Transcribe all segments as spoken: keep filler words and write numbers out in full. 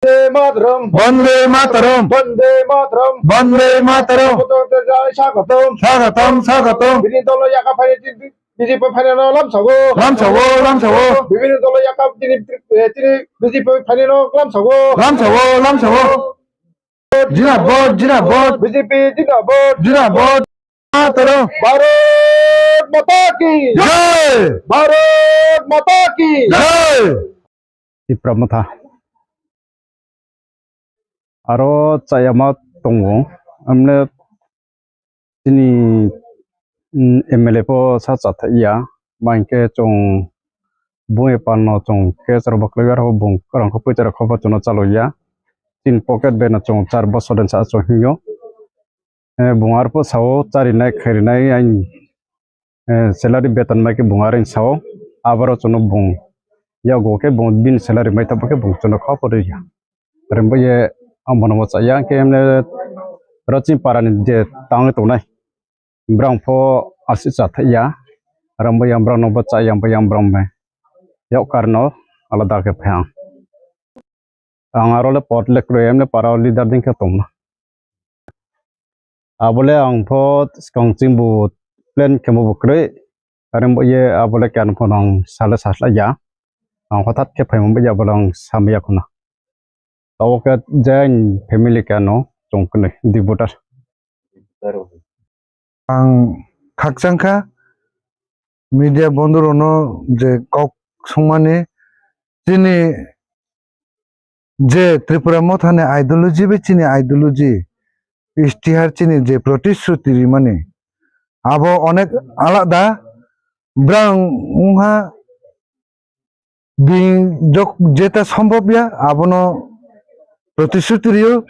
Vande Mataram. Vande Mataram. Vande Mataram. Vande Mataram. Swagotom, swagotom, swagotom. Bini dolo yaka phaini tini B J P phainano lamsago. Lamsago, lamsago. Bibhinno dolo yaka tini, eh, tini B J P phainano lamsago. Lamsago, lamsago. Jindabad, jindabad. B J P jindabad. Jindabad. Mataram. Bharat Mata ki. Jai. Bharat Mata ki. Jai. Tipra Motha. Aro chayama tongo. Amne chini, mm, M L A po sa chatha ya. Bangke chong bung e pan no chong ke char baklai aro bung rang kho pui char kho ba chong chalo ya. Tin pocket be no chong char bosor den sa chong hinyo. Eh, bung arpo sao charinai khairinai ain, eh, salary beton mai khe bung aring sao abaro chono bung yago khe bung bini salary mai tabo khe bung chono kha pori ya. Rimbo ye ang bono mo chaya khe emne raching para ni je tang tongnai brang pho asi cha thai ya. Rimbo ye brang no bo chaya bo yang brang mai yok karno alada khe phai ang. Ang aro le pot le kwrwi, emne para o leader ding khe tongma. Abole ang pho swkang ching bo plan khe bo kwrwi, are bo ye abole khe ano phano ang sale saslai ya. Ang hothat khe phaima bo ya, abole ang samya khuna. Tabo khe je ani family khe ano chong kwnwi, di voter. Ang khakchang kha media bondhurokno je kok songmani, chini je Tripura Mothani ideology bai chini ideology, istihar chini je protishruti rimani, abo onek alada. Brang wngha bini jok-, jeta sombhob ya, abono protishruti rio.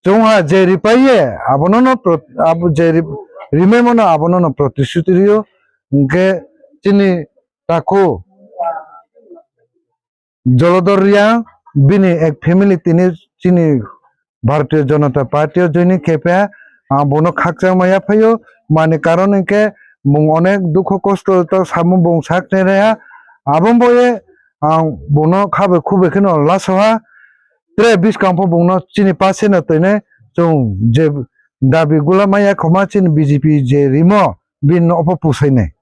Chwngha je ripaiye, abono no pro-, abo je ri-, rimai mano, abono no protishruti rio. Hwnkhe chini takhuk Jolodor Reang, bini ek family tini chini Bharatiya Janata Party o joining khe pha, ang bono khakchangma yaphaio, mani karon hwnkhe bung onek dukho kosto ta samung bung sak nai raiha, abo boye ang bono khabe khube kheno lasoha, tre bwskang pho bungno chini pase no toinai, chwng je dabi gula maya khoma chini B J P je rimo bini no opho pusainai.